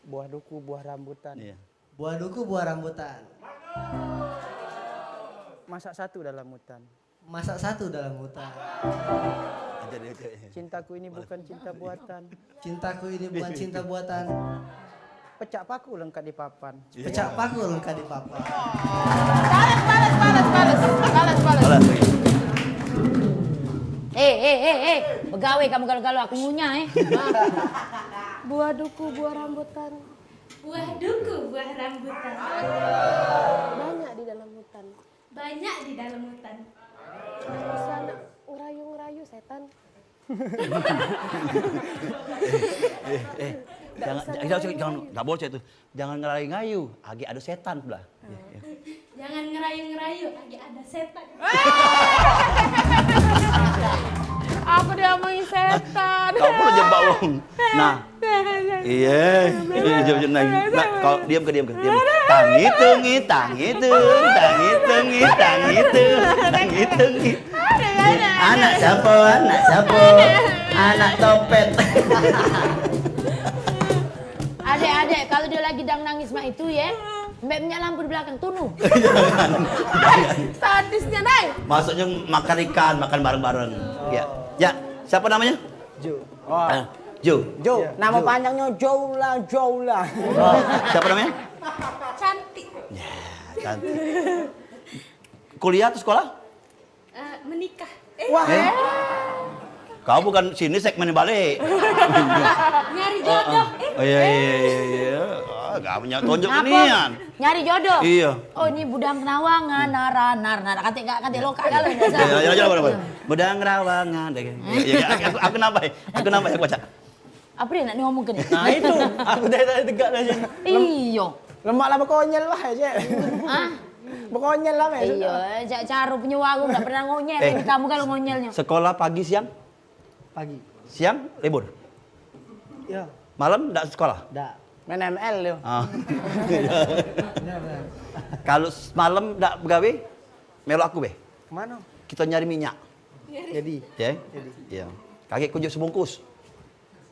Buah duku, buah rambutan. Iya. Buah duku, buah rambutan. Masak satu dalam hutan. Masak satu dalam hutan. Ajar dia, ajar dia. Cintaku ini bukan cinta buatan. Cintaku ini bukan cinta buatan. Pecak paku lengkap di papan. Iya. Pecak paku lengkap di papan. Balas, balas, balas, balas. Balas, balas. Balas lagi. Eh, eh, eh, eh. Begawe kamu galo-galo, aku ngunyah, eh. Buah duku, buah rambutan. Buah duku, buah rambutan. Banyak di dalam hutan. Banyak di dalam hutan. Bisa nak ngerayu-ngerayu setan. Eh, eh, jangan, jangan, jangan, jangan, nggak boleh itu. Jangan ngerayu-ngerayu, agi ada setan pula. Jangan ngerayu-ngerayu, agi ada setan. Apa dia omongin setan? Kau pun jebak wong. Nah. Iya. Iya, jawab, jawab, nah, nah, kau diam ke, diam ke, diam ke. Tangi tungi, tangi tung, tangi tungi, tangi tung, tangi tungi. Anak siapa? Anak siapa? Anak topet. Adek, adek, kalau dia lagi dang nangis mak itu ya, mbak minyak lampu di belakang tunu. Sadisnya, Nay. Maksudnya makan ikan, makan bareng-bareng. Ya. Ya, siapa namanya? Jo. Ah, Jo. Jo. Iya. Nama panjangnya Joula, Joula. Oh, siapa namanya? Cantik. Ya, cantik. Kuliah atau sekolah? Eh, menikah. Eh. Wah. Eh? Kau bukan sini, segmen balik. Nyari jodoh. Eh. Oh, iya, iya, iya, iya. Ah, gak punya tunjuk nian. Nyari jodoh. Iya. Oh, ini budang kenawangan, nara, nar, nar. Katik, katik lokal kalau biasa. Ya, ya, ya, ya, ya. Budang rawangan. Ya, ya, ya, aku, aku nambahin. Aku nambahin, aku baca. Apa dia nak ngomong ke ni? Nah, itu. Aku dari tadi tegak dah sini. Iyo. Lemak lah bekonyel lah, Cek. Hah? Bekonyel lah, Cek. Iyo, Cek Caro punya warung tak pernah ngonyel. Eh. Ini kamu kalau ngonyelnya. Sekolah pagi, siang? Pagi. Siang libur? Ya. Malam ndak sekolah? Ndak. Main M L yo. Ah. Kalau s-, malam ndak begawe, melok aku be. Kemano? Kito nyari minyak. Jadi. Ye? Jadi. Iyo. Kagek kujuk sebungkus.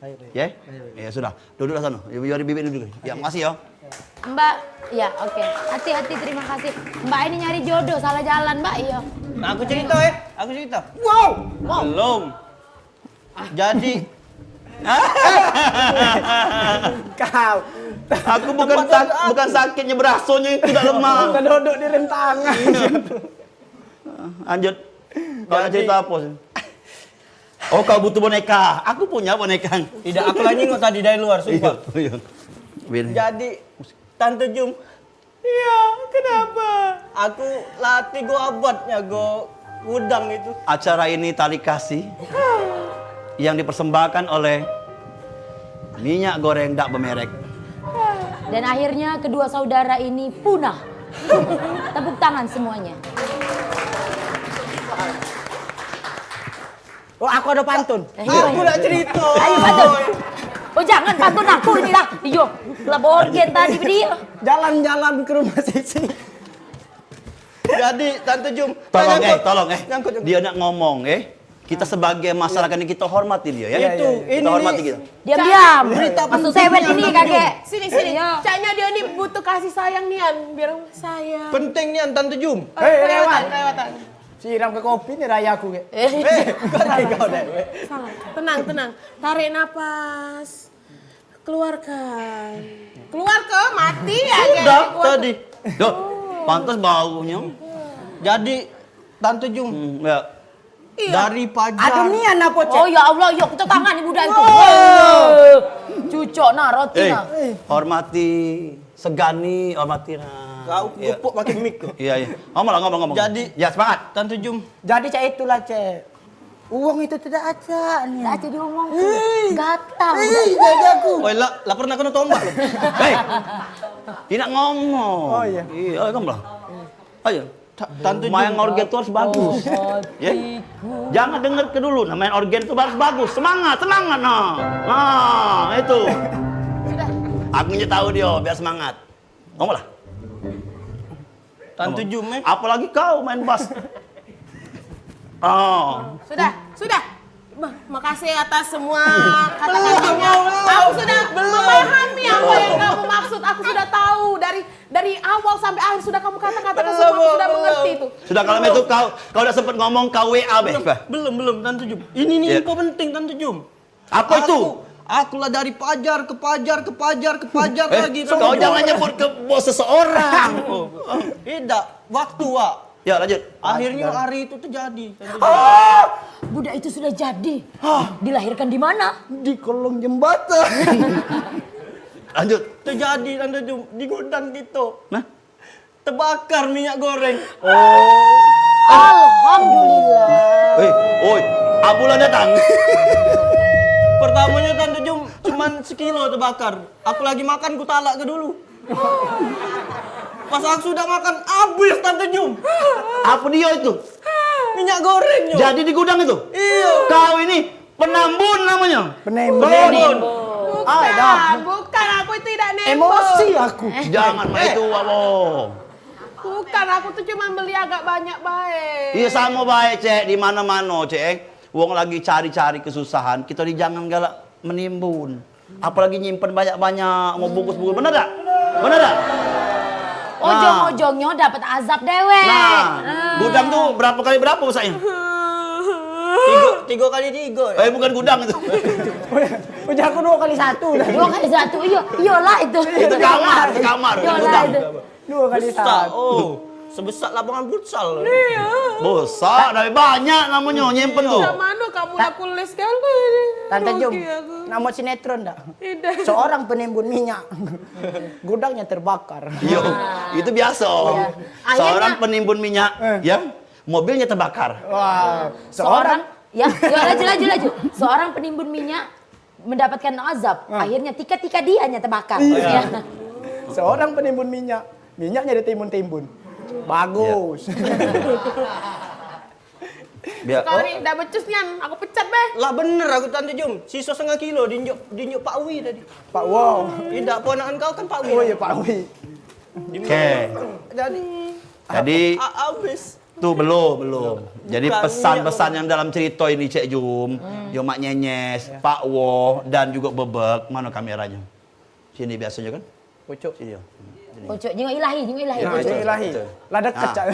Ayo, ayo. Ye? Ayo, ayo. Iyo, sudah. Duduklah sano. Yo, biar bibik dulu. Ya, makasih yo. Mbak, ya, oke. Hati-hati, terima kasih. Mbak ini nyari jodoh, salah jalan, Mbak. Iyo. Nah, aku cerita, ya. Aku cerita. Wow. Wow. Belum. Jadi, kau. Aku bukan sak-, bukan sakitnya, berasonyo itu dak lemak. Terduduk di rem tangan. Lanjut. Kau nak cerita apa sih? Oh, kau butuh boneka. Aku punya boneka. Tidak, aku lah nyingok tadi dari luar, sumpah. Iyo, iyo. Jadi, Tante Jum. Iya, kenapa? Aku lah tigo abad nyago gudang itu. Acara ini tali kasih yang dipersembahkan oleh minyak goreng dak bemerek. Dan akhirnya kedua saudara ini punah. Tepuk tangan semuanya. Oh, aku ada pantun. Eh, aku nak cerita. Ayo, pantun. Oh, jangan pantun aku ini lah. Iyo, lah orgen tadi dia. Jalan-jalan ke rumah Sisi. Jadi, Tante Jum, tolong, eh, nyangkut. Tolong, eh. Nyangkut, nyangkut. Dia nak ngomong, eh. Kita sebagai masyarakat ini kita hormati dia, ya. Iya, itu, kita ini hormati nih. Kita. Diam-diam. Berita penting. Masuk sewet ini, kakek. Sini, sini. Iya. Caknya dia ni butuh kasih sayang nian, biar sayang. Penting nian, Tante Jum. Eh, kelewatan, kelewatan. Siram ke kopi ni raya aku ke. Eh. Eh, kau raya kau deh. Salah. Tenang, tenang. Tarik napas. Keluarkan. Keluar ke mati ya. Sudah tadi. Duh, pantas baunya. Jadi Tante Jum. Hmm, ya. Iya. Dari pajar. Aduh, nian apa, Cek? Oh, ya Allah, yuk kita tangani budak itu. Wah. Cucok nah, roti nah. Eh, hormati. Segani, hormati nah. Kau gepuk pakai mic tu. Iya, iya. Ngomong lah, ngomong, ngomong. Jadi, ya, semangat. Tante Jum. Jadi, cak itulah, Cek. Uang itu tidak acak ni. Tidak acak diomong. Hei. Gatal. Hei, jadi aku. Oi, lah, lah pernah kena tombak lu. Hei. Tidak ngomong. Oh, iya. Iya, ngomong lah. Ayo. Tante Jum. Main organ tu harus bagus. Ya. Jangan denger ke dulu. Nah, main organ tu harus bagus. Semangat, semangat nah. Nah, itu. Aku ngasih tahu dia biar semangat. Ngomong lah. Tante Jum, eh. Apalagi kau main bass. Oh. Sudah, sudah. Makasih atas semua kata-katanya. Aku sudah memahami apa yang kamu maksud. Aku sudah tahu dari dari awal sampai akhir sudah kamu kata-katakan semua. Aku sudah mengerti itu. Sudah, kalau itu kau kau udah sempat ngomong, kau W A be. Belum, belum, Tante Jum. Ini nih info penting, Tante Jum. Apa itu? Aku lah dari pajar ke pajar ke pajar ke pajar lagi. Eh, kau jangan nyebut ke bos seseorang. Oh, tidak. Waktu, Wak. Ya, lanjut. Akhirnya hari itu terjadi. Ah! Budak itu sudah jadi. Hah? Dilahirkan di mana? Di kolong jembatan. Lanjut. Terjadi, Tante Jum, di gudang kita. Nah? Terbakar minyak goreng. Oh. Alhamdulillah. Eh, oi, abulah datang. Pertamanya Tante Jum cuman sekilo terbakar. Aku lagi makan, ku talak ke dulu. Pas aku sudah makan, habis Tante Jum. Apa dia itu? Minyak goreng, Jum. Jadi di gudang itu? Iya. Kau ini Penambun namanya. Penembun. Penembun. Bukan, bukan, aku itu tidak nembun. Emosi aku. Jangan main itu, Wak. Bukan, aku tuh cuma beli agak banyak bae. Iya, sama bae, Cek, di mana-mana, Cek. Wong lagi cari-cari kesusahan, kita ni jangan galak menimbun. Apalagi nyimpen banyak-banyak, mau bungkus-bungkus. Bener dak? Bener dak? Ujung-ujungnya dapat azab dewek. Nah, gudang tu berapa kali berapa besarnya? Tiga, tiga kali tiga. Eh, bukan gudang itu. Ujar aku dua kali satu. Dua kali satu, iya, iyalah itu. Itu kamar, itu kamar, bukan gudang. Dua kali besar. Oh, sebesar lapangan futsal. Iya. Besar, dari banyak namanya nyimpen tu. Yang mana kamu laku les sekali? Tante Jum, nama sinetron dak? Tidak. Seorang penimbun minyak. Gudangnya terbakar. Yo, itu biasa. Iya. Seorang penimbun minyak, ya, mobilnya terbakar. Wah, seorang, ya, ya, laju, laju, laju. Seorang penimbun minyak mendapatkan azab, akhirnya tika-tika dianya terbakar. Iya. Ya. Seorang penimbun minyak, minyaknya ditimbun-timbun. Bagus. Sekali dah becus nian, aku pecat be. Lah bener aku Tante Jum, sisa setengah kilo diinjuk diinjuk Pak Wi tadi. Pak Wow. Tidak, ponakan kau kan Pak Wi. Oh iya, Pak Wi. Oke. Jadi, jadi habis. Tu belum, belum. Jadi pesan-pesan yang dalam cerita ini, Cek Jum, yo Mak Nyenyes, Pak Wo, dan juga Bebek, mana kameranya? Sini biasanya kan? Pucuk. Sini ya. Pucuk, jingok ilahi, jingok ilahi. Jingok ilahi. Lah deket, Cak.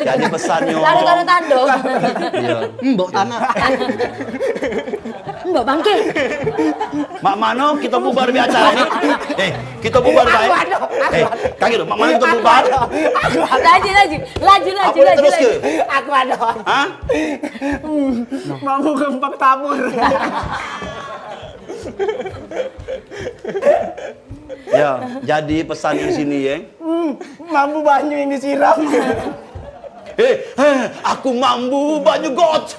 Jadi pesannya. Lah ada tanda-tanda. Iya. Mbok tanah. Mbok bangke. Mak mano kita bubar be acara ni? Eh, kita bubar bae. Eh, kagek lo, mak mano kita bubar? Laju, laju. Laju, laju, laju, laju. Aku ada. Hah? Mambu gempak tabur. Ya, jadi pesan di sini ya. Hmm, mambu banyu yang disiram. Eh, eh, aku mambu banyu got.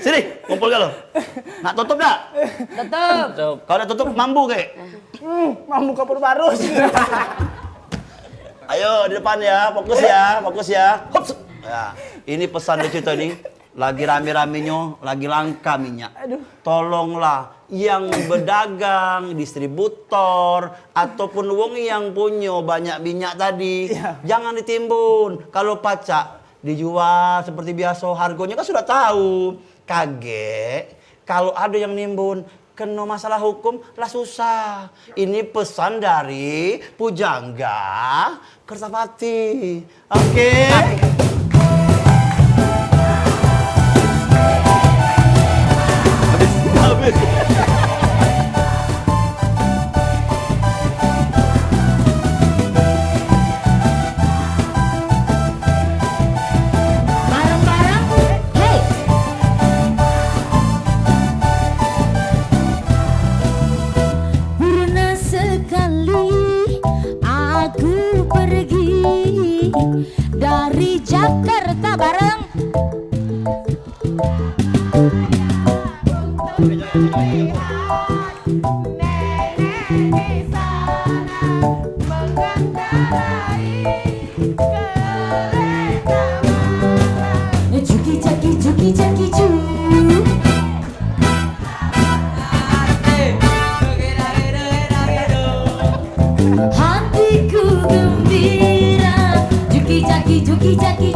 Sini, kumpul kalau. Nak tutup dak? Tutup. Kalau dak tutup, mambu kek. Hmm, mambu kapur barus. Ayo di depan ya, fokus ya, fokus ya. Hups. Ya, ini pesan di cerita ini. Lagi rame-ramenyo, lagi langka minyak. Aduh. Tolonglah yang bedagang, distributor, ataupun wong yang punyo banyak minyak tadi, iya, jangan ditimbun. Kalau pacak dijual seperti biaso, hargonyo kan sudah tahu. Kagek, kalau ado yang nimbun, keno masalah hukum lah susah. Ini pesan dari Pujangga Kertapati. Oke. Habis, habis. Bareng-bareng, hei. Pernah sekali aku pergi dari Jakarta bareng. Juki jaki, juki jaki, ju. Hatiku gembira, juki jaki, juki jaki,